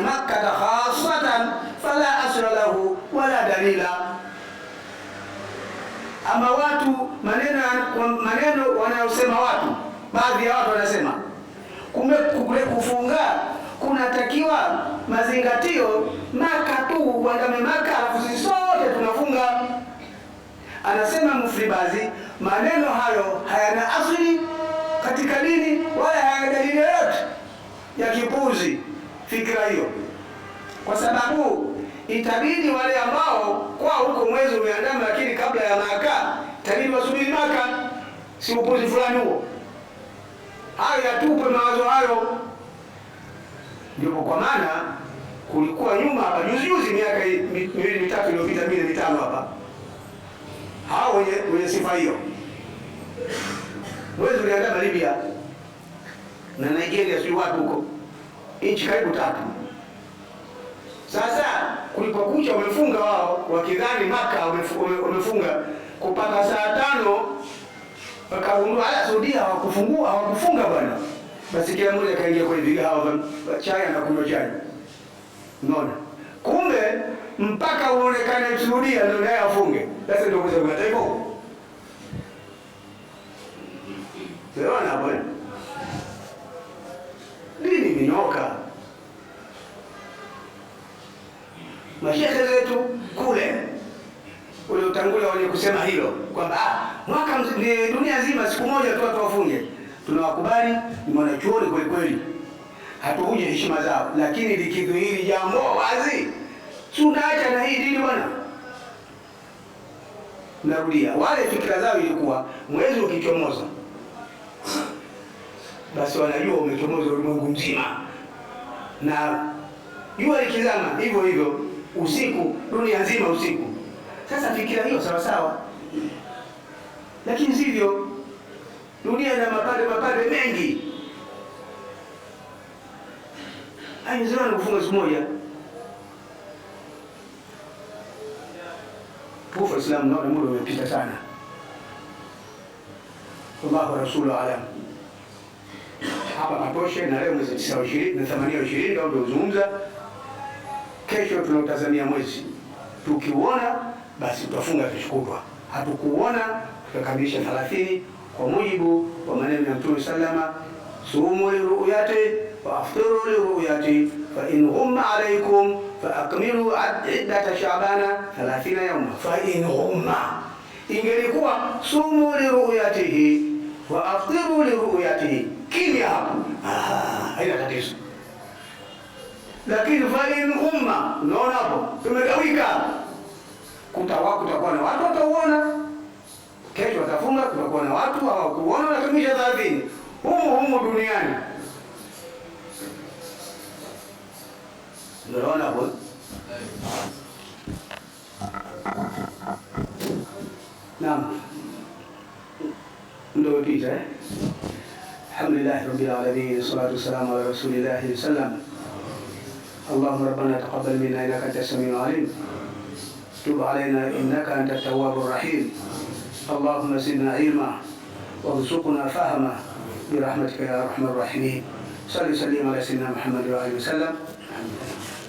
Makkah khasatan fala asla lahu wala dalila. Ama watu maneno wanayosema watu, baadhi ya watu wanasema kumbe kufunga kunatakiwa mazingatio Maka tu, uandame Maka alafu sisi sote tunafunga. Anasema Mufti Bazi maneno hayo hayana asili katika dini wala hayana dalili yoyote ya kipuzi fikra hiyo, kwa sababu itabidi wale ambao kwa huko mwezi umeandama lakini kabla ya Maka itabidi wasubiri Maka. Si upuzi fulani huo? Hayo yatupe mawazo hayo. Ndipo kwa maana kulikuwa nyuma hapa juzi juzi, miaka miwili mitatu iliyopita, minne mitano hapa, hao wenye sifa hiyo, mwezi uliandama Libya na Nigeria, sio wapi huko, nchi karibu tatu. Sasa kulipokucha wamefunga wao wakidhani Maka wamefunga, kupata saa 5 wakagundua ala Saudia hawakufungua, hawakufunga bwana. Basi kila mmoja kaingia kwenye vigawa vya chai na kunywa chai. Unaona? Kumbe mpaka uonekane Saudia ndio naye afunge. Sasa ndio kuja kwa taifa. Unaona hapo? Dini ni nyoka. Mashehe zetu kule waliotangulia wenye kusema hilo kwamba mwaka dunia nzima siku moja tu watu wafunge, tunawakubali, ni wanachuoni kweli kweli, hatuvunje heshima zao, lakini likidhihiri jambo wazi tunaacha na hii dini bwana. Narudia, wale fikra zao ilikuwa mwezi ukichomoza basi wanajua umechomoza ulimwengu mzima, na jua likizama hivyo hivyo usiku dunia nzima usiku. Sasa fikira hiyo sawa sawa, lakini sivyo. Dunia ina mapande mengi. Haiwezekani kufunga siku moja. Tukufu Islam, naona muda umepita sana. Allahu rasulu alam. Hapa patoshe, na leo mwezi 29 na 28 ndio tuzungumza. Kesho tunautazamia mwezi, tukiuona basi tutafunga kesho kutwa, hatukuona tutakamilisha 30 kwa mujibu wa maneno ya Mtume sallama, sumu liruyati wa aftiru liruyati fa in ghumma alaykum fa akmilu iddata shabana 30 yawma. Fa in ghumma, ingelikuwa sumu liruyatihi wa aftiru liruyatihi, kimya hapo, haina tatizo. Lakini fa in ghumma, unaona hapo tumegawika, kutakuwa na watu watauona kesho watafunga, kutakuwa na watu hawakuona wanakamilisha 30 humu duniani. Unaona hapo? Naam, ndio pita eh. Alhamdulillah rabbil alamin, salatu wassalamu ala rasulillah sallam. Allahumma rabbana taqabbal minna innaka antas samiul alim, tub alaina innaka antat tawwabur rahim. Allahumma zidna ilma warzuqna fahma birahmatika ya arhamar rahimin. Salli sallim ala sayyidina Muhammad wa alihi wasallam. Alhamdulillah.